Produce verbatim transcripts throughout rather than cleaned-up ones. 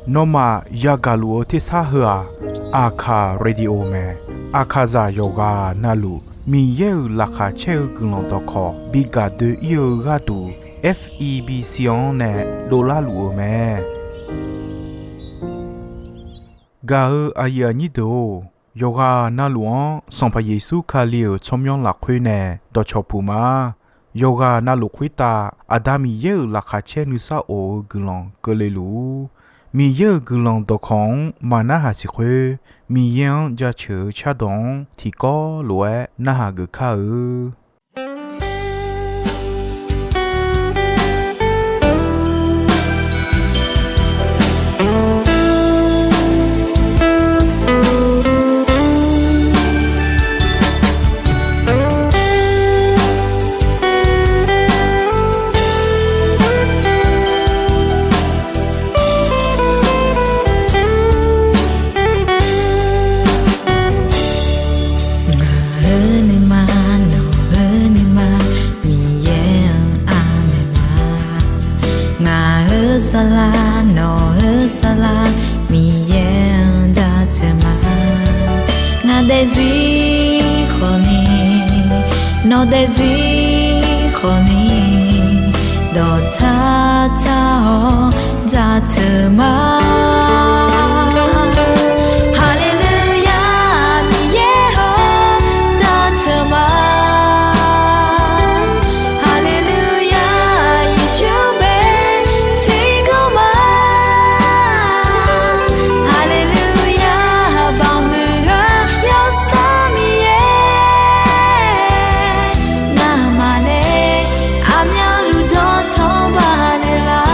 Nawmaf yagaq luf-eu tersar heu-aq, Aqkaq Radio mae. Aqkaqzaq yawqghaq navluf Miqyaer-euq laqkhaq caer-eu guiqlanq dawqkawq bi gaq doe-ir-eu gharduq, F E B C-anr nae dovlar luf-eu mae. Gaq-eu aqyuif aqnyir deuq-or, yawqghaq navluf-anr Sanqpaq Yeqsur Kali-euq tsawrmyanr lafkhoer nae dawqcawq puq ma. Yawqghaq navluf khoertav Aqda Miqyaer-euq laqkhaq caer nuisar of-eu guiqlanq keuvle luf-ur. Miqyaer-euq guiqlanq dawqkawq-anr maqnarhaq siq khoer, Miqyaer-anr jaceuq-eu cardawq-anr tiqkawv lof-aer narhaq geuf kar-eu. Ngaq-euq nuima, nawq-euq nuima, Miqyaer-anr aqmaeq ma. Ngaq-euq saflar, nawq-euq saflar, Miqyaer-anr jaceuq ma. Ngaq daefzir khawfni, nawq daefzir khawfni, dawqtsar tsar-awr jaceuq ma. Haleluya, Miqyaer-or, jaceuq ma. Haleluya, Yeqsur bae tiqkawv ma. Haleluya, baoq huiq-eu Yawsanr Miqyaer, ngamaf nae aqmyanluf dawqtawq baqnaeq lar.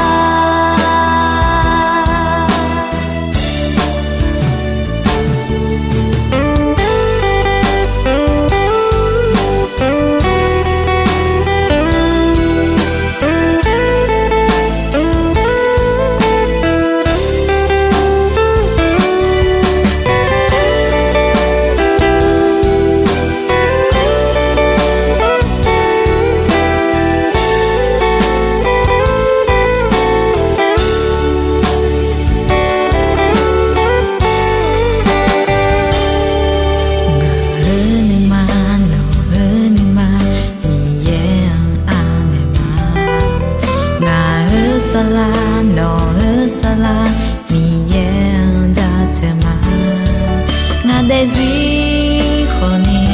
Ngaq-euq nuima, nawq-euq nuima, Miqyaer-anr aqmaeq ma. Ngaq-euq saflar, nawq-euq saflar, Miqyaer-anr jaceuq ma. Ngaq daefzir khawfni,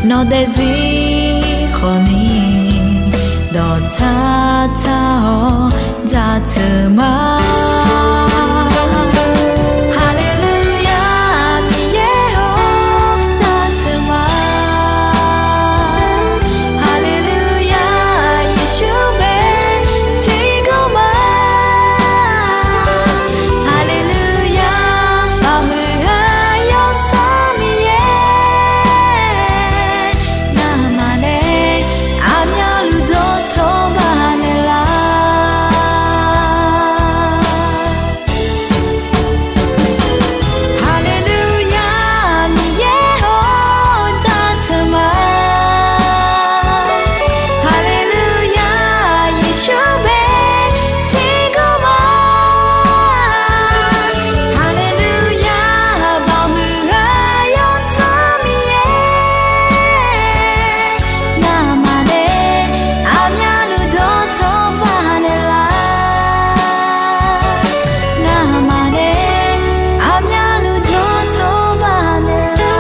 nawq daefzir khawfni, dawqtsar tsar-awr jaceuq ma. Haleluya, Miqyaer-or, jaceuq ma. Haleluya, Yeqsur bae tiqkawv ma. Haleluya, baoq huiq-eu Yawsanr Miqyaer, ngamaf nae aqmyanluf dawqtawq baqnaeq lar. Haleluya, Miqyaer-or, jaceuq ma. Haleluya, Yeqsur bae tiqkawv ma. Haleluya, baoq huiq-eu Yawsanr Miqyaer, ngamaf nae aqmyanluf dawqtawq baqnaeq lar. Ngamaf nae aqmyanluf dawqtawq baqnaeq lar.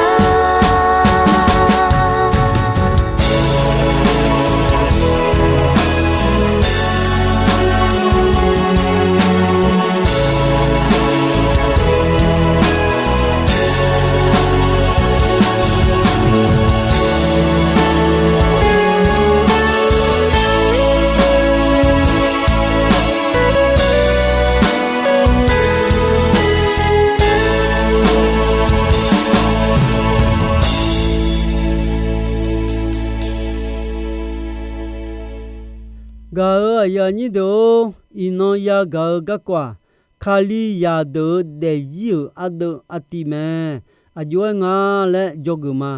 Gaq-euq aqyuif aqnyir deuq-or, iqnan yagaq-eu garkawv-aq, Kalizaq deuq-euq daefzir-euq ardeuv artiv mae. Aqjox-aer nga laer dzawgeuf ma.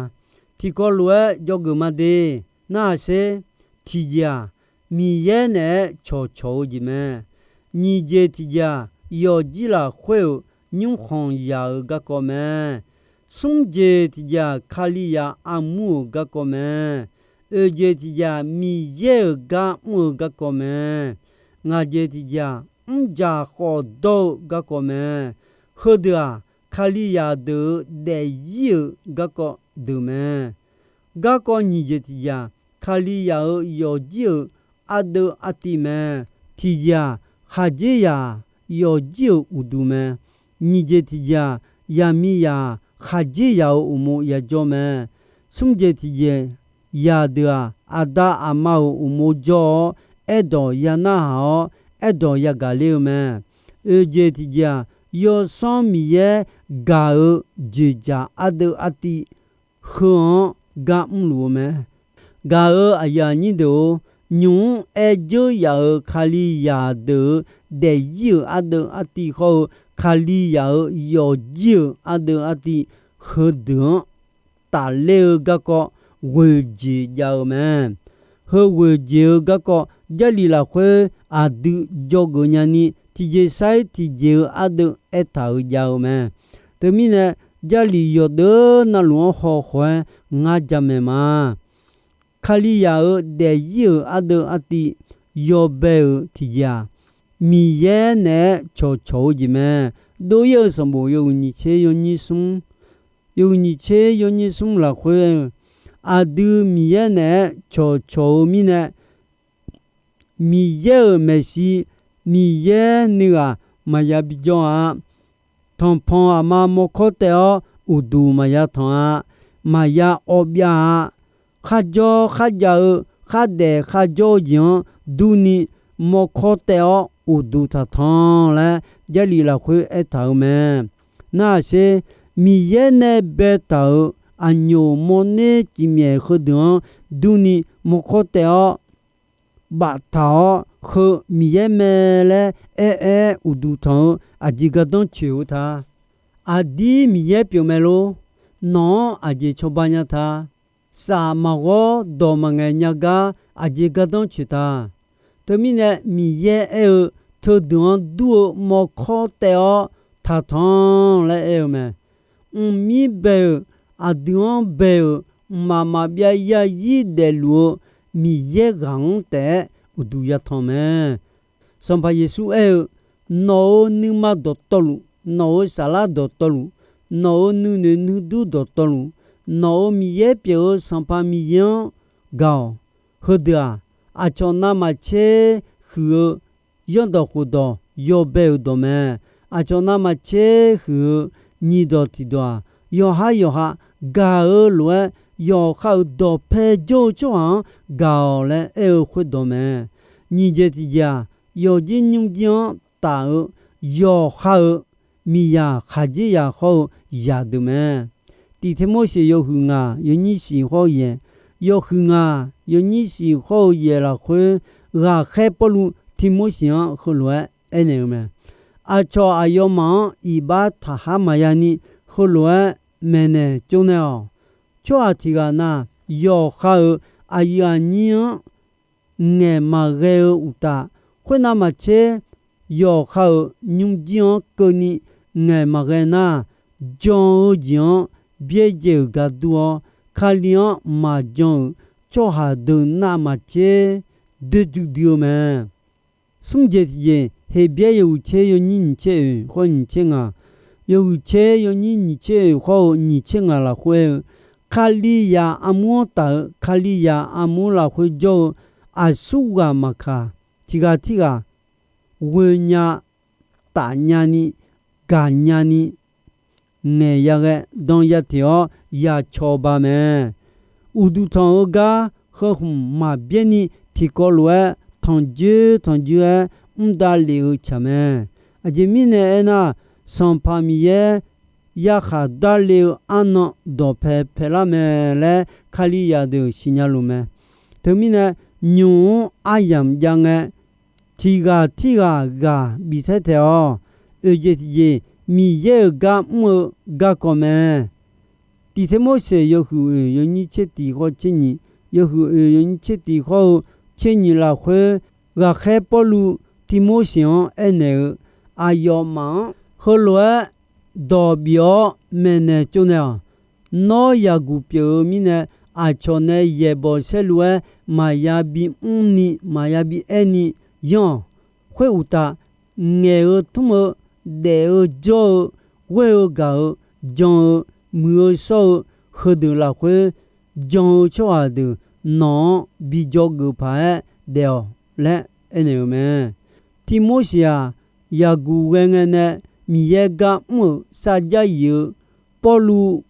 Tiqkawv lof-aer dzawgeuf ma de. Narhaq sher. Tiqjeq-aq, Miqyaer naeq-aer cawqcawq-eu jeq mae. Nyiq jeq tiq jeq-aq, yawqjir lafkhoer-euq nymrkhanq yaq-euq garkawv mae. Smr jeq tiq jeq-aq, Kalizaq armur-euq garkawv mae. Oeq jeq tiq jeq-aq, Miqyaer-euq gar mr-eu garkawv mae. Ngaq jeq tiq jeq-aq, mrjaq khawf dawr-eu garkawv mae. Heudeuq-aq, Kalizaq deuq-euq daefzir-euq garkawv deuq mae. Garkawv nyiq jeq tiq jeq-aq, Kalizaq-euq yawqjir-euq ardeuv artiv mae. Tiq jeq-aq, khaqdzerzaq yawqjir-euq uqduq mae. Nyiq jeq tiq jeq-aq, zaqmiqzaq khaqdzerzaq-euq uqmov yajawr mae. Smr jeq tiq jeq, zaqdeuq-aq, aqda aqma-euq uqmov jawr-awr, aerdawq ya narhaq-awr, aerdawq yagaq ler-eu mae. Oeq jeq tiq jeq-aq, Yawsanr Miqyaer gaq-eu joeqjaq ardeuv artiv heu-anr gar mrluf-eu mae. Gaq-euq aqyuif aqnyir deuq-or, nymq-mr aer dzeur yaf-euq Kalizaq deuq-euq daefzir-euq ardeuv artiv hawr-eu Kalizaq-euq yawqjir-euq ardeuv artiv heudeuq-anr tafler-eu garkawv ghoeqjeq jav-eu mae. Heu ghoeqjeq-eu garkawv Jarlif lafkhoer aqdui dzawgeuf nyani tiqjeq sar-ir tiqjeq-eu ardeuv aertaq-euq jav-eu mae. Teumirnae, Jarlif yawqdeuq navluf-anr hawkhaw-aer ngar jamaeq ma. Kalizaq-euq daefzir-euq ardeuv artiv yawbae-euq tiqjeq-aq, Miqyaer naeq-aer cawqcawq-eu jeq mae. Dov-ir-eu sanqbof yawhuiq nyiq tser yawnyir smr, yawhuiq nyiq tser yawnyir smr lafkhoer aer-eu, aqdui Miqyaer naeq-aer cawqcawq-eu mirnae, Miqyaer-euq maeqshi, Miqyaer nuighaq maqya bijawr-a. Tanqpanq aqma mawrkawr taev-awr uqduq maqya tanq-a. Maqya awv byav-a. Kharjawr kharjav-eu khardaef kharjawr-eu jeq-anr durni mawrkawr taev-awr uqduq taqtanq laer Jarlif lafkhoer aertaq-eu mae. Narhaq sher, Miqyaer nae baetaq-euq aqnyoq mawrner cifmyaef heudeuq-anr durni mawrkawr taev-awr baftaq-awr heu Miqyaer mae laer aer-aer uqduq tanq-eu aqjeq gardanr coeq-eu ta. Aqdir Miqyaer pyeuf mae lor. Nawq-anr aqjeq cawba nya ta. Saf maqghawr dawq maqngaeq nya gar aqjeq gardanr coeq ta. Teumirnae Miqyaer aer-eu, teudeuq-anr dur-eu mawrkawr taev-awr taqtanq laer aer-eu mae. Mqmir bae-euq, aqdui-anr bae-euq, mqmaq maqbyav yarzir daefluf-eu Miqyaer ghaq-anr taef-aer uqduq yatanq mae. Sanqpaq Yeqsur aer-eu, nawq-euq nuima dawqtawvluf, nawq-euq saflar dawqtawvluf, nawq-euq nuinoeq nuidur dawqtawvluf, nawq-euq Miqyaer pyeuf-eu Sanqpaq Miqyaer-anr gaq-awq. Heudeuq-aq, aqcawq navmaqtser huiq-eu zanrdawq khofdawq yawbae-euq dawq mae. Aqcawq navmaqtser huiq-eu nyiq dawq tiq dawq-aq, yawqha yawqha gaq-eu lof-aer, yawqha-euq dawqpae jawr-eu tsawrhaq-anr gaq-awq laer aer-eu khoerdawq mae. Nyiq jeq tiq jeq-aq, yawqjir nymrjir-anr taf-eu yawqha-euq miqzaq khaqdzerzaq hawr-eu zaqdeuq mae. Tiq Tirmorseq yawhuiq ngaq yawnyir shif hawr-eu yaeq, yawhuiq ngaq yawnyir shif hawr-eu yaeq lafkhoer, ghaqkhaer Pawrluv Tirmorseq-anr heulof-aer aernaeq-eu mae. Aqcawq aqyawfmaf-anr iqbax taqhar maqya ni, heulof-aer maeqnaeq tsovnaeq-awq. Tsawrhaq tiq ghaq na, yawqha-euq aqyuif aqnyir-anr ngaeq maqghae-eu uqtaf, khoernav maqtser yawqha-euq nymrjir-anr keuvni ngaeq maqghae nar, jan-eu jeq-anr byaerdzae-euq gar dur-awr, Kali-anr maqjan-euq tsawrhaq deuq navmaqtser doer duidui-eu mae. Smr jeq tiq jeq, Heqbyaer yawhuiq tser yawnyir nyiq tser oeq hawr-eu nyiq tser ngaq, yawhuiq tser yawnyir nyiq tser oeq hawr-eu nyiq tser ngaq lafkhoer aer-eu, Kalizaq armur-anr taf-eu, Kalizaq armur lafkhoer jawr-eu aqsurghaq maqkaq, tiq ghaq tirghaq ghoenya taf nyani, gaq nyani, ngaeq yaghae dan yateq-awr ya cawba mae. Uqduq tanq-eu gar heu khmq maqbyaer ni tiqkawv lof-aer tanqjoer tanqjoer-aer mrdavlef-eu tsaq mae. Aqjeq mirnae aernar, Sanqpaq Miqyaer yarkhaq darle-eu arnan dawqpae paelar mae laer Kalizaq deuq siqnya luf mae. Teumirnae, nymq-mr aryamq jav ngae, tiq ghaq tirghaq ghaq bif taer taeq-awq. Oeq jeq tiqjeq, Miqyaer-euq gar mr-eu garkawv mae. Tiq Tirmorseq yawhuiq oeq yawnyir tser tiq hawr tser nyiq, yawhuiq oeq yawnyir tser tiq hawr-eu tser nyiq lafkhoer, ghaqkhaer Pawrluv Tivmorseq-anr aernaeq-eu, aqyawfmaf-anr heulof-aer dawq bif-awr maeqnaeq tsovnaeq-awq. Nawr yaqguq pyeuf-eu mirnae, aqcawq nae yaeqbawq saerlu-aer maqya bimr ni maqya bi aer ni yanr-awq. Khoeruqtaf, ngaeq-eu tmr-eu, daef-eu jawr-eu, ghoer-eu gaq-eu, jan-eu, muiq-eu shawr-eu, heudeuq lafkhoer jan-eu tsawrhaq deuq nawq-anr bi dzawgeuf paq-aer daef-awq laer aernaeq-eu mae. Tivmorseq-aq, yaqguq ghae ngae nae Miqyaer gar mr-euq sarjax yif-eu Pawrluv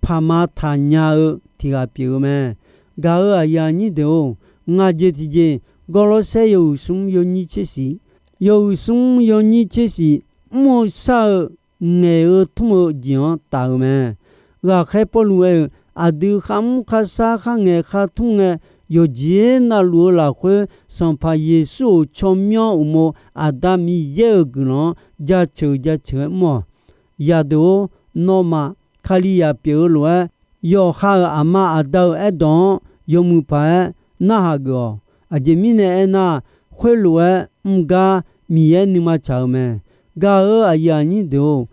paqma taqnya-eu tiq ghaq pyeuf-eu mae. Gaq-euq aqyuif aqnyir deuq-or, ngaq jeq tiqjeq, Gawrlawrsaer yawhuiq smr yawnyir tser shiq, yawhuiq smr yawnyir tser shiq, mr-eu shar-eu ngaeq-eu tmr-eu jeq-anr taf-eu mae. Ghaqkhaer Pawrluv aer-eu, aqdui kharmr kharshar kharngaeq khartmr ngae, yawqjeq navluf-eu lafkhoer Sanqpaq Yeqsur-euq tsawrmyanr uqmov Aqda Miqyaer-euq guiqlanq-anr jaceuq jaceuq-aer mr-awq. Yadeuq-or, nawmaf Kalizaq pyeuf-eu lof-aer, yawqha-euq aqma aqda-euq aerdawq-anr yawmuiq paq-aer narhaq geuf-awq. Aqjeq mirnae aernar, khoerlof-aer mr gar Miqyaer nuima tsaq-eu mae. Gaq-euq aqyuif aqnyir deuq-or,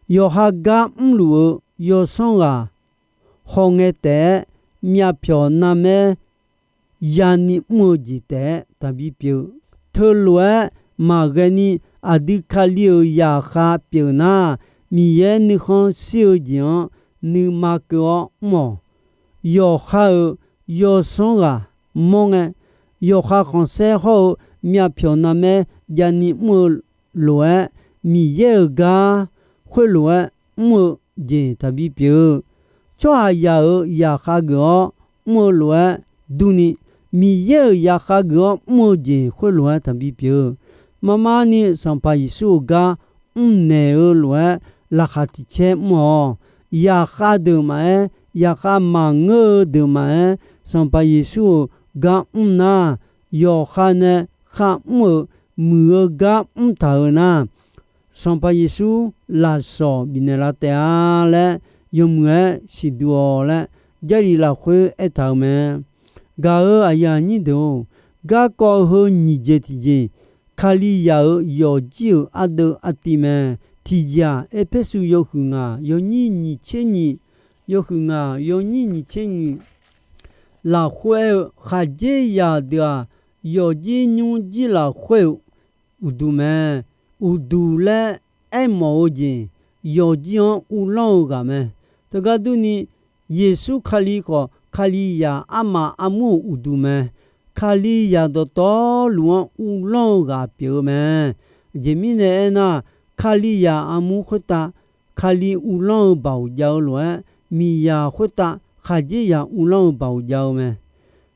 yawqha gar mrluf-eu yawsanr ghaq hawngae taef-aer myavpyawq narmaer yani mr-eu jeq taef-aer taqbi pyeuf. Teulof-aer maqghae ni aqdui Kali-euq zaqkhav pyeuf nar, Miqyaer nuikhanr shir-eu jeq-anr nuima keuv-awr mr-awq. Yawqha-euq yawsanr ghaq mawr ngae, yawqha khanqsaer hawr-eu myavpyawq narmaer javni mr-eu lof-aer, Miqyaer-euq gar khoerlof-aer mr-eu jeq taqbi pyeuf. Tsawrhaqzaq-euq zaqkhav geuf-awr mr-eu lof-aer durni, Miqyaer-euq zaqkhav geuf-awr mr-eu jeq khoerlof-aer taqbi pyeuf. Marmarni Sanqpaq Yeqsur-euq gar mrnaeq-eu lof-aer laqkhaq tiq caer mr-awq. Zaqkhav deuq maqaer, zaqkhav maqngeur-eu deuq maqaer, Sanqpaq Yeqsur-euq gar mr nar, yawqha nae kharmr-euq muiq-eu gar mr taq-euq nar, Sanqpaq Yeqsur lafsawq bifnaeq lar taef-a laer, yawmuiq-aer siqduq-awq laer, Jarlif lafkhoer aertaq-euq mae. Gaq-euq aqyuif aqnyir deuq-or, garkawv heu nyiq jeq tiqjeq, Kalizaq-euq yawqjir-euq ardeuv artiv mae. Tiqjeq-aq, Erpersu yawhuiq ngaq yawnyir nyiq tser nyiq, yawhuiq ngaq yawnyir nyiq tser nyiq lafkhoer aer-eu, khaqdzerzaq deuq-aq, yawqjir nymrjir lafkhoer-euq uqduq mae. Uqduq laer aermawf-eu jeq, yawqjir-anr uvlanr-eu ghaq mae. Teugar durni, Yeqsur Kali khawf, Kalizaq armaf armur-euq uqduq mae. Kalizaq dawqtawvluf-anr uvlanr-eu ghaq pyeuf-eu mae. Aqjeq mirnae aernar, Kalizaq armur khoertav Kali uvlanr-eu baoq jav-eu lof-aer, miqzaq khoertav khaqdzerzaq uvlanr-eu baoq jav-eu mae.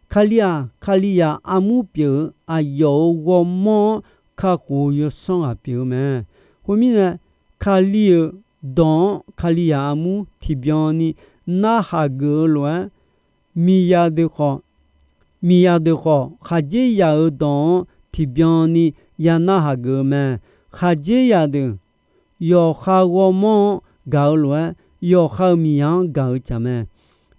Kali-aq, Kalizaq armur pyeuf-eu aqyawf-euq ghawrmawr-anr kakhof-eu yawsanr ghaq pyeuf-eu mae. Khoermirnae, Kali-euq dawq-anr Kalizaq armur tiqbyan ni narhaq geuf-eu lof-aer, miqzaq deuq khawf, miqzaq deuq khawf, khaqdzerzaq-euq dawq-anr tiqbyan ni ya narhaq geuf-eu mae. Khaqdzerzaq deuq yawqha ghawrmawr-anr gaq-eu lof-aer, yawqha-euq miqzaq-anr gaq-eu tsaq mae.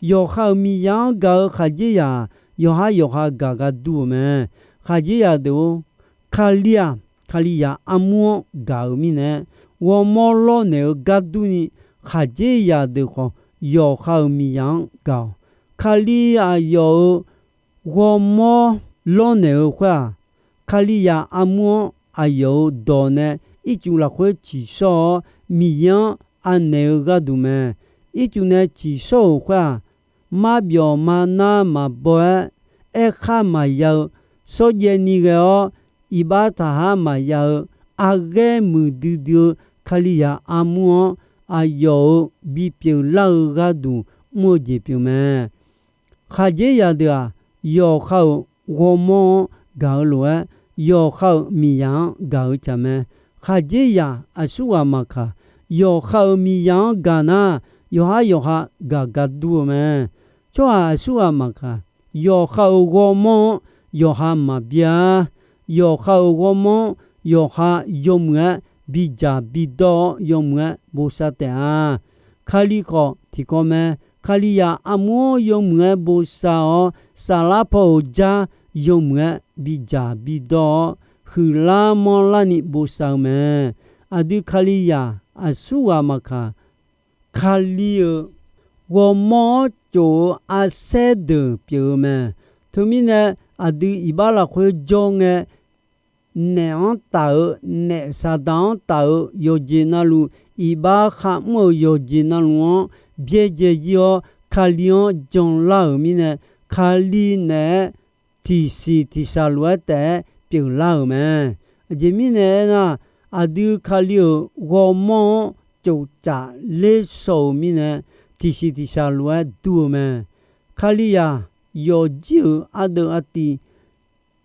Yawqha-euq miqzaq-anr gaq-eu khaqdzerzaq-aq, yawqhar yawqha gaq gar dur-eu mae. Khaqdzerzaq deuq-or, Kali-aq, Kalizaq armur-anr gaq-euq mirnae, ghawrmawr lawrnaeq-eu gar durni, khaqdzerzaq deuq khawf, yawqha-euq miqzaq-anr gaq-awq. Kali aqyawf-euq ghawrmawr lawrnaeq-eu khoer-aq, Kalizaq armur-anr aqyawf-euq dawq nae ircuf lafkhoer tsiqshawr-awr, Miqyaer-anr anaeq-eu gharduq mae. Ircuf nae tsiqshawr-euq khoer-aq, marbyawf marnar maqbaw-aer, aerkhar maqya-eu, shawrjaev ni ghae-awr, iqbax taqhar maqya-eu, arghaer muiqdui dui-eu Kalizaq armur-anr aqyawf-euq bipyeuf lar-eu gharduq mr-eu jeq pyeuf mae. Khaqdzerzaq deuq-aq, yawqha-euq ghawrmawr-anr gaq-eu lof-aer, yawqha-euq miqzaq-anr gaq-eu tsaq mae. Khaqdzerzaq aqsurghaq maqkaq, yawqha-euq miqzaq-anr gaq nar, yawqhar yawqha gaq gar dur-eu mae. Tsawrhaq aqsurghaq maqkaq, yawqha-euq ghawrmawr-anr yawqha maqbi-a. Yawqha-euq ghawrmawr-anr yawqha yawmuiq-aer bidzaq bidawr-awr, yawmuiq-aer bosav taef-a. Kali khawf tiqkawv mae. Kalizaq armur-anr yawmuiq-aer bosav-awr, saflar paw-euq jar yawmuiq-aer bidzaq bidawr-awr, huiqlar manrlarni bosav-eu mae. Aqdui Kalizaq aqsurghaq maqkaq, Kali-euq ghawrmawr-anr tsof-eu arsaer deuq pyeuf-eu mae. Teumirnae, aqdui iqbax lafkhoer jawr ngae, naef-anr taf-eu, naef Saqdaq-anr taf-eu yawqjeq navluf, iqbax kharmr-euq yawqjeq navluf-anr byaerdzae jir-awr, Kali-anr janlar-euq mirnae, Kali naeq-aer tiqsiq tiqshaq lof-aer taef-aer pyeuflar-euq mae. Aqjeq mirnae aernar, aqdui Kali-euq ghawrmawr-anr tsoftsaf ler shaw-euq mirnae, tiqsiq tiqshaq lof-aer dur-eu mae. Kalizaq yawfjir-euq ardeuv artiv,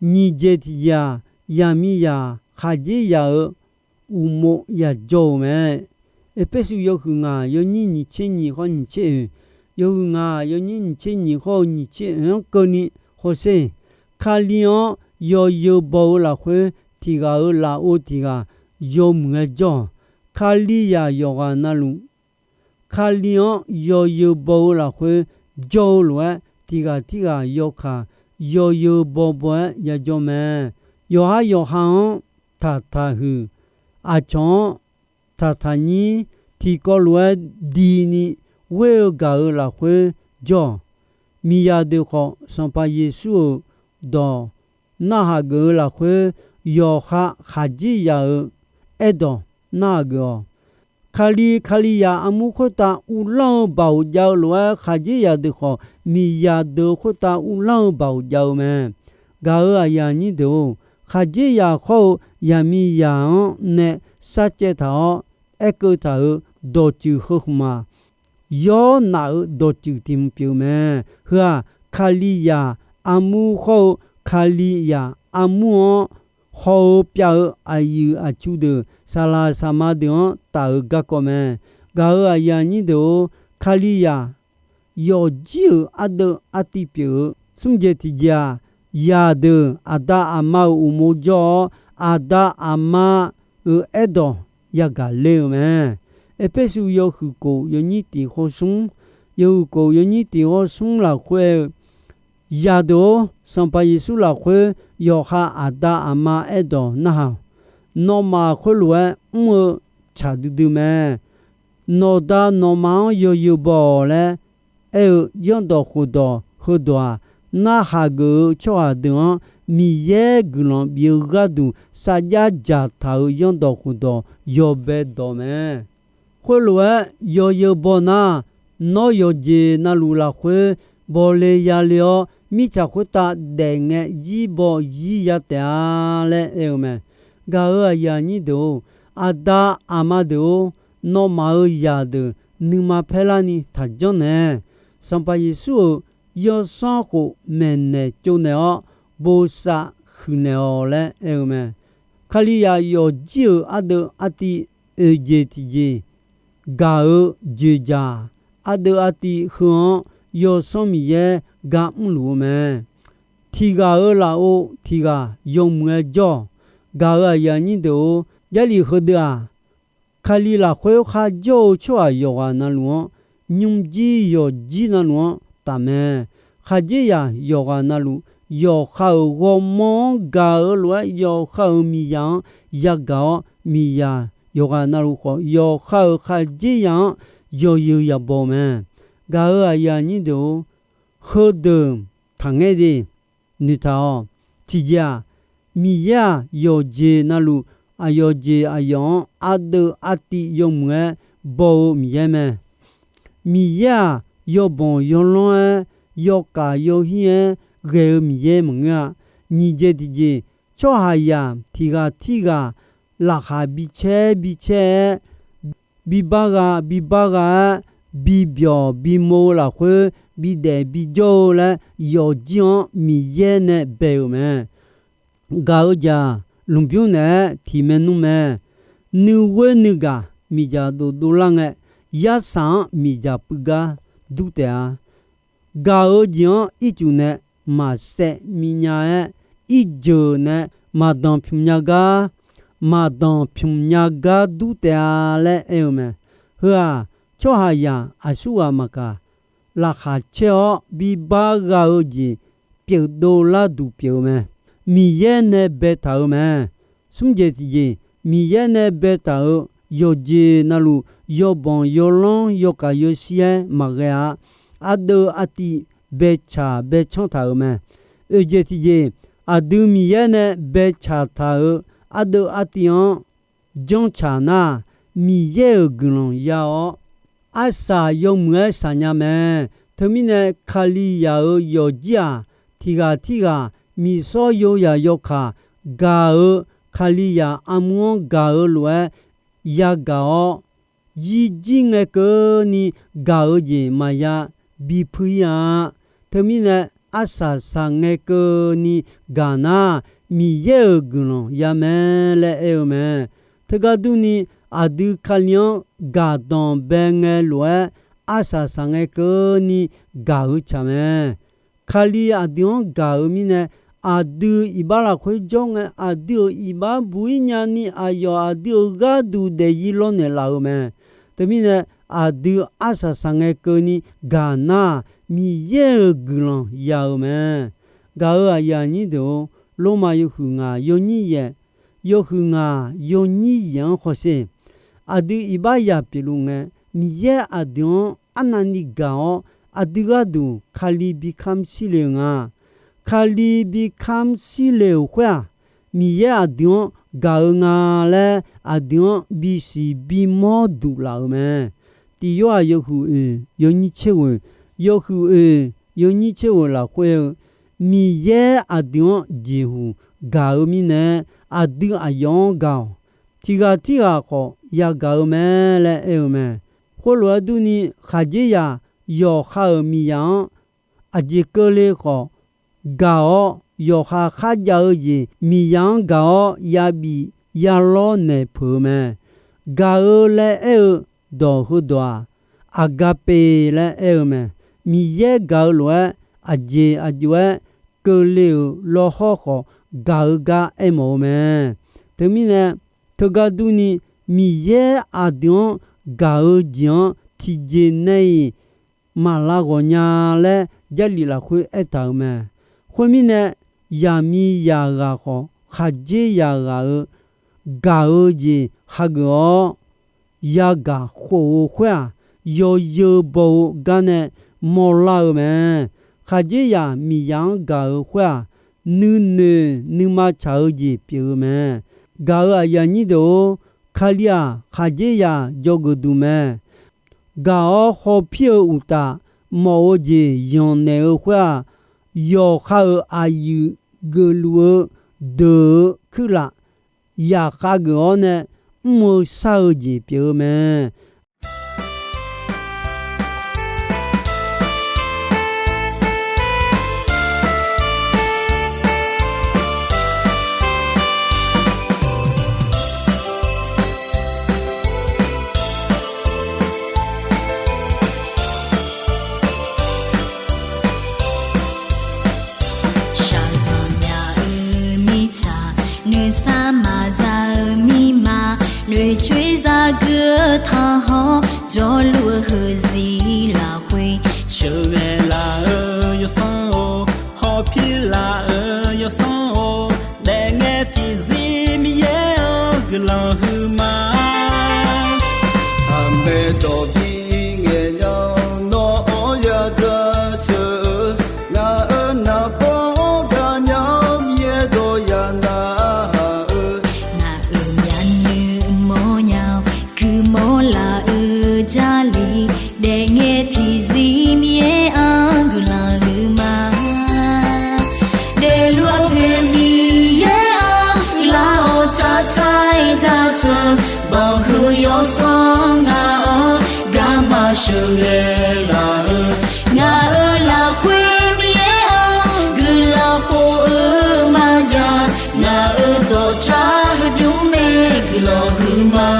nyiq jeq tiqjeq-aq, yaqmiqzaq khaqdzerzaq-euq uqmov yajawr-euq mae. Erpersu yawhuiq ngaq yawnyir nyiq tser nyiq hawr nyiq tser oeq, yawhuiq ngaq yawnyir nyiq tser nyiq hawr-eu nyiq tser oeq-anr keuvni hawsher. Kali-anr yawzeu baw-eu lafkhoer, tiq ghaq-euq lafov tiq ghaq yawmuiq-aer jawr-awq. Kalizaq yawqghaq navluf, Kali-anr yawzeu baw-eu lafkhoer jawr-eu lof-aer, tiq ghaq tirghaq yawkaq yawzeu bawbaw-aer yajawr mae. Yawqha yawqha-anr taqtaq huiq, aqcawq-anr taqtaq nyir, tiqkawv lof-aer dini ghoer-eu gaq-euq lafkhoer jawr-awq. Miqzaq deuq khawf, Sanqpaq Yeqsur-euq dawq narhaq geuf-eu lafkhoer, yawqha khaqdzerzaq-euq aerdawq narhaq geuf-awq. Kali, Kalizaq armur khoertav uvlanr-eu baoq jav-eu lof-aer, khaqdzerzaq deuq khawf, miqzaq deuq khoertav uvlanr-eu baoq jav-eu mae. Gaq-euq aqyuif aqnyir deuq-or, khaqdzerzaq khawr-eu yaqmiqzaq-anr nae sarcaev taq-awr, aerkeuv taq-euq dawqtsuif heu khmq-aq, yawr naf-euq dawqtsuif tiq hmq pyeuf-eu mae. Heu-aq, Kalizaq armur khawr-eu Kalizaq armur-anr haw-eu pyav-eu aqyuif aqtsu deuq, saqlaq saqma deuq-anr taf-euq garkawv mae. Gaq-euq aqyuif aqnyir deuq-or, Kalizaq yawfjir-euq ardeuv artiv pyeuf-eu smr jeq tiqjeq-aq, zaqdeuq aqda aqma-euq uqmov jawr-awr, aqda aqma-euq aerdawq yagaq ler-eu mae. Erpersu yawhuiq kof yawnyir tiq hawr smr, yawhuiq kof yawnyir tiq hawr smr lafkhoer-eu, zaqdeuq-or, Sanqpaq Yeqsur lafkhoer yawqha aqda aqma aerdawq narhaq-awq. Nawmaf khoerlof-aer mr-eu tsaq duidui mae. Nawqda nawqma-anr yawzeu baw-awq laer aer-eu zanrdawq khofdawq heudawq-aq, narhaq geuf-eu tsawrhaq deuq-anr Miqyaer guiqlanq bif-eu gharduq sarjax dzaqtaq-euq zanrdawq khofdawq yawbae dawq mae. Khoerlof-aer yawzeu baw nar, nawr yawqjeq navluf lafkhoer bawle yale-awr, mirtsaq khoertav daef ngae zir baw zir ya taef-a laer aer-eu mae. Gaq-euq aqyuif aqnyir deuq-or, aqda aqma deuq-or, nawmaf-euq zaqdeuq nuima paerlarni taqjanr nae, Sanqpaq Yeqsur-euq yawsanr khof maeqnaeq tsovnaeq-awr, bosav huiqnaeq-awq laer aer-eu mae. Kalizaq yawfjir-euq ardeuv artiv oeq jeq tiqjeq, gaq-euq joeqjaq ardeuv artiv heu-anr Yawsanr Miqyaer gar mrluf-eu mae. Tiq ghaq-euq lafov tiq ghaq yawmuiq-aer jawr-awq. Gaq-euq aqyuif aqnyir deuq-or, Jarlif heudeuq-aq, Kali lafkhoer kharjawr-eu tsawrhaq yawqghaq navluf-anr, nymrjir yawqjir navluf-anr tafmae. Khaqdzerzaq yawqghaq navluf, yawqha-euq ghawrmawr-anr gaq-eu lof-aer, yawqha-euq miqzaq-anr yagaq-awr, miqzaq yawqghaq navluf khawf, yawqha-euq khaqdzerzaq-anr yawzeu yabaw mae. Gaq-euq aqyuif aqnyir deuq-or, heudeuq taqngaer de. Noeqtaq-awq. Tiqjeq-aq, Miqyaer-aq, yawqjeq navluf, aqyawf jeq aqyawf-anr ardeuv artiv yawmuiq-aer baw-eu Miqyaer mae. Miqyaer-aq, yawbanq yawlanr-aer, yawkaf yawhir-aer ghae-eu Miqyaer maqngeur-a. Nyiq jeq tiqjeq, tsawrhaqzaq tiq ghaq tirghaq laqkhaq bicaer bicaer-aer, bibar gha bibar gha-aer, bibyawq bimov-eu lafkhoer, bidaef bijawr-eu laer, yawfjir-anr Miqyaer nae bae-euq mae. Gaq-eu jeq-aq, lmqbymr naeq-aer tiq maernmr mae. Nuighoer nuigaq miqdzaq dovdov lar ngae, yarsaq-anr miqdzaq puiv gar dur taef-a. Gaq-eu jeq-anr ircuf nae maqsaev minya-aer, irjeuq nae maqdanq pymq nya gar, maqdanq pymq nya gar dur taef-a laer aer-eu mae. Heu-aq, tsawrhaqzaq aqsurghaq maqkaq, laqkhaq caer-awr bibar gha-eu jeq pyeufdov larduq pyeuf-eu mae. Miqyaer nae baetaq-eu mae. Smr jeq tiqjeq, Miqyaer nae baetaq-euq yawqjeq navluf, yawbanq yawlanr yawkhav yawshir-aer maqghae-a. Ardeuv artiv baetsaq baetsanr taq-euq mae. Oeq jeq tiqjeq, aqdui Miqyaer nae baetsaq taq-euq ardeuv artiv-anr janrtsaq nar, Miqyaer-euq guiqlanq ya-awr, arsaq yawmuiq-aer saqnya mae. Teumirnae, Kalizaq-euq yawqjir-aq, tiq ghaq tirghaq miqsawr yawzaq yawkaq gaq-eu, Kalizaq armur-anr gaq-eu lof-aer yagaq-awr, yirjir ngae keuvni gaq-eu jeq maqya bipui-ir-a. Teumirnae, arsaq saqngae keuvni gaq nar, Miqyaer-euq guiqlanq ya mae laer aer-eu mae. Teugar durni, aqdui Kali-anr gaqdanq bae ngae lof-aer, arsaq saqngae keuvni gaq-eu tsaq mae. Kali aqdui-anr gaq-eu mirnae, aqdui iqbax lafkhoer jawr ngae, aqdui-euq iqbax buq-ir nyani aqyawf aqdui-euq gharduq daefzir lawrnaeq laf-eu mae. Teumirnae, aqdui arsaq saqngae keuvni gaq nar, Miqyaer-euq guiqlanq ya-eu mae. Gaq-euq aqyuif aqnyir deuq-or, Lormav yawhuiq ngaq yawnyir yaef, yawhuiq ngaq yawnyir yaef-anr hawsher. Aqdui iqbax yaq pyeufluf ngae, Miqyaer aqdui-anr arnavni gaq-awr, aqdui gharduq Kali bi kamr shir le-eu nga. Kali bi kamr shir le-euq khoer-aq, Miqyaer aqdui-anr gaq-eu nga laer aqdui-anr bisiq bimawr duq laf-euq mae. Tiq Yorhaq yawhuiq oeq yawnyir tser ghoeq, yawhuiq oeq yawnyir tser ghoeq lafkhoer-eu, Miqyaer aqdui-anr jeqhuq gaq-eu mirnae, aqdui aqyawf-anr gaq-awq. Tiq ghaq tirghaq khawf yagaq-eu mae laer aer-eu mae. Khoerlof-aer durni, khaqdzerzaq yawqha-euq miqzaq-anr aqjeq keuvle khawf gaq-awr, yawqha kharjav-eu jeq miqzaq-anr gaq-awr yabif yalawr naeq peuq-eu mae. Gaq-eu laer aer-eu dawq heudawq-aq, Aqgaqpeq laer aer-eu mae. Miqyaer gaq-eu lof-aer, aqjeq aqjox-aer keuvle-euq lawhawr khawf gaq-eu gar aermawf-eu mae. Teumirnae, teugar durni, Miqyaer aqdui-anr gaq-eu jeq-anr tiqjeq nae-iq maqlav ghawq nya laer Jarlif lafkhoer aertaq-euq mae. Khoermirnae, yaqmiqzaq ghaq khawf, khaqdzerzaq ghaq-euq gaq-eu jeq hageuf-awr, yagaq khof-eu khoer-aq, yawzeu baw-eu gar nae mawrlar-eu mae. Khaqdzerzaq miqzaq-anr gaq-eu khoer-aq, nuinoeq nuima tsaq-eu jeq pyeuf-eu mae. Gaq-euq aqyuif aqnyir deuq-or, Kali-aq, khaqdzerzaq dzawgeuf duq mae. Gaq-awr hawpir-eu uqtaf, mawf-eu jeq yanqnaeq-eu khoer-aq, yawqha-euq aqyuif geufluf-eu deuq-eu kuirlaf yaqkhav geuf-awr nae mr-eu shar-eu jeq pyeuf-eu mae. Shaqzanq nya-eu mirtsaq, nuisar maqza-eu mirma, noeqcoer zagui-eu tanqhawr, jawrluf-eu heuzir lafkhoer, sheuqghae laf-eu yawsanr-or, hawpir laf-eu yawsanr-or, daefngae tiqzir Miqyaer-anr guiqlanq huiqma. Aqmaeq dawq bi ngaeq nya-awr nawr-anr yadzaq ceuq-eu, ngaq-euq naqbawr-anr gaqnya-awr Miqyaer dawq ya nar-eu, ngaq-euq myavnuiv mawrnya-awr guiqmawr laf-eu Jarlif, daefngae tiqzir Miqyaer-anr guiqlanq huiqma. Daefluf-eu poeq Miqyaer-anr guiqlanq-awr tsaqtsaq-aer jaceuq, banqhuiq yawsanr ngaq-anr garma sheuqghae laf-eu, ngaq-euq lafkhoer Miqyaer-anr guiqlanq khof-eu maqjav, ngaq-euq dawqtsav heudymr mae guiqlanq huiqma.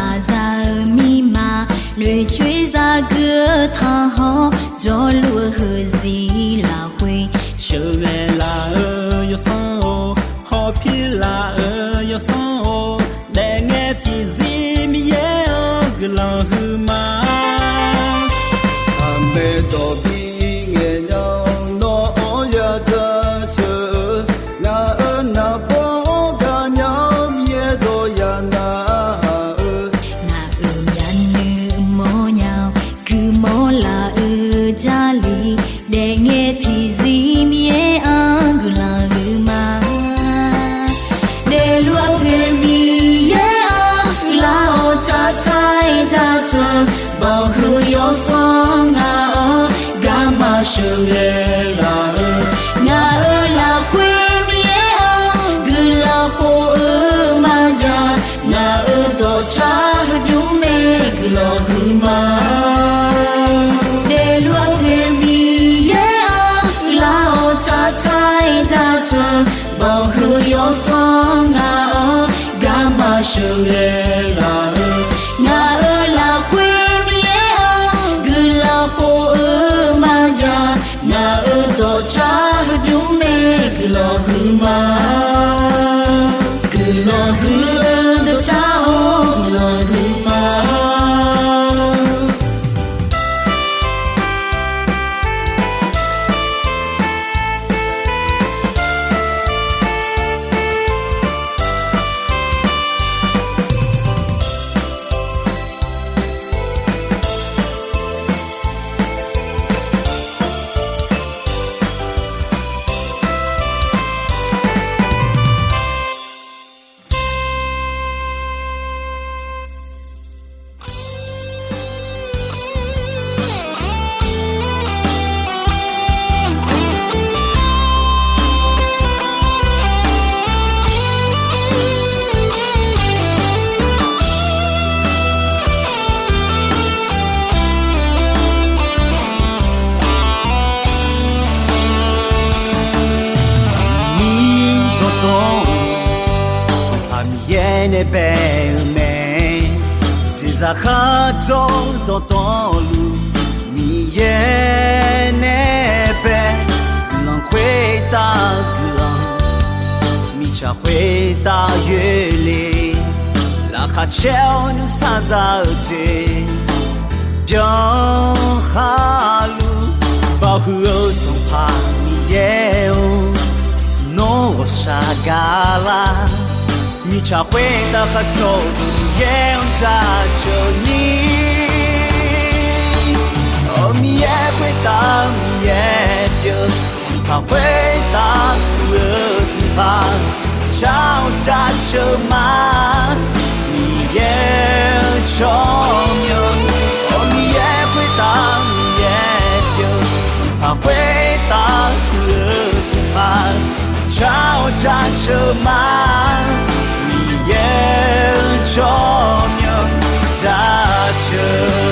Aqzaq-euq mirma noeqcoer zaqguq-eu tanqhawq, jawrluf-eu heuzir lafkhoer sheuqghae laf-eu yawsanr-or, hawpir laf-eu yawsanr-or, daefngae tiqzir Miqyaer-anr guiqlanq huiqma. Aqmaeq dawq bi ngaeq nya-awr, nawr-anr ya jaceuq-eu, ngaq-euq naqbawr-anr gaqnya-awr, Miqyaer dawq ya nar-eu, ngaq-euq ya'nuiv mawrnya-awr, guiqmawr laf-eu Jarlif, daefngae tiqzir Miqyaer-anr guiqlanq huiqma. Daefluf-eu poeq Miqyaer-anr guiqlanq-awr, tsaqtsaq-aer jaceuq-eu bawqhuiq yawsanr ngaq-anr garma sheuqghae laf-eu, ngaq-euq lafkhoer Miqyaer-anr guiqlanq khof-eu maqjav, ngaq-euq dawqtsav heudymr nae guiqlanq huiqma. Daefluf-eu poeq Miqyaer-anr guiqlanq-awr, tsaqtsaq-aer jaceuq-eu bawqhuiq yawsanr ngaq-anr garma sheuqghae laf-eu, ngaq-euq lafkhoer Miqyaer-anr guiqlanq khof-eu maqjav, ngaq-euq dawqtsav heudymr nae guiqlanq huiqma. Guiqlanq huiq-eu dawqtsav-or, guiqlanq huiqma. Miqyaer dawqtawvluf, Sanqpaq Miqyaer nae bae-eu mae. Jeqzaq kharjawr dawqtawvluf, Miqyaer nae bae. Guiqlanq khoertav guiqlanq, mirtsaq khoertav yoerle. Laqkhaq caer-awr nuisar za-eu jeq byan kharluf, bawhuiq-eu Sanqpaq Miqyaer-or, nawr ghawqshaq gaqlar. Mirtsaq khoertav kharjawr-eu deuq Miqyaer-anr jaceuq ni. Awq, Miqyaer khoertav Miqyaer pyeuf, Sanqpaq khoertav huiq-eu Sanqpaq, jar-awr jaceuq ma. Miqyaer-eu tsawrmyanr, awq, Miqyaer khoertav Miqyaer pyeuf, Sanqpaq khoertav huiq-eu Sanqpaq, jar-awr jaceuq ma. Miqyaer-eu tsawrmyanr jaceuq.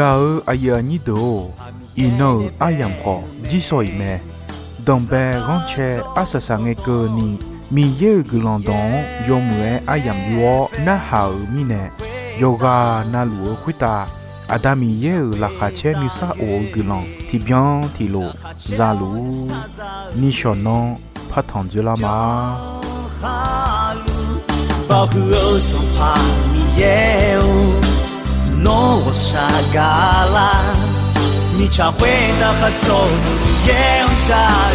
Gaq-euq aqyuif aqnyir deuq-or, iqnan-euq aryamq khawf jir sawq-iq mae. Danqbae ghanrcae arsaq saq ngae keuvni, Miqyaer-euq guiqlanq dawq-anr yawmuiq-aer aryamq yur-awr narhaq-euq mirnae, yawqghaq navluf-eu khoertav Aqda Miqyaer-euq laqkhaq caer nuisar of-eu guiqlanq tiqbyan tiqlof zaluf-ur. Nishawq nan partanq dzeurlar ma. Bawhuiq-eu Sanqpaq Miqyaer-or, nawr ghawqshaq gaqlar. Mirtsaq khoertav kharjawr-eu deuq Miqyaer-anr jar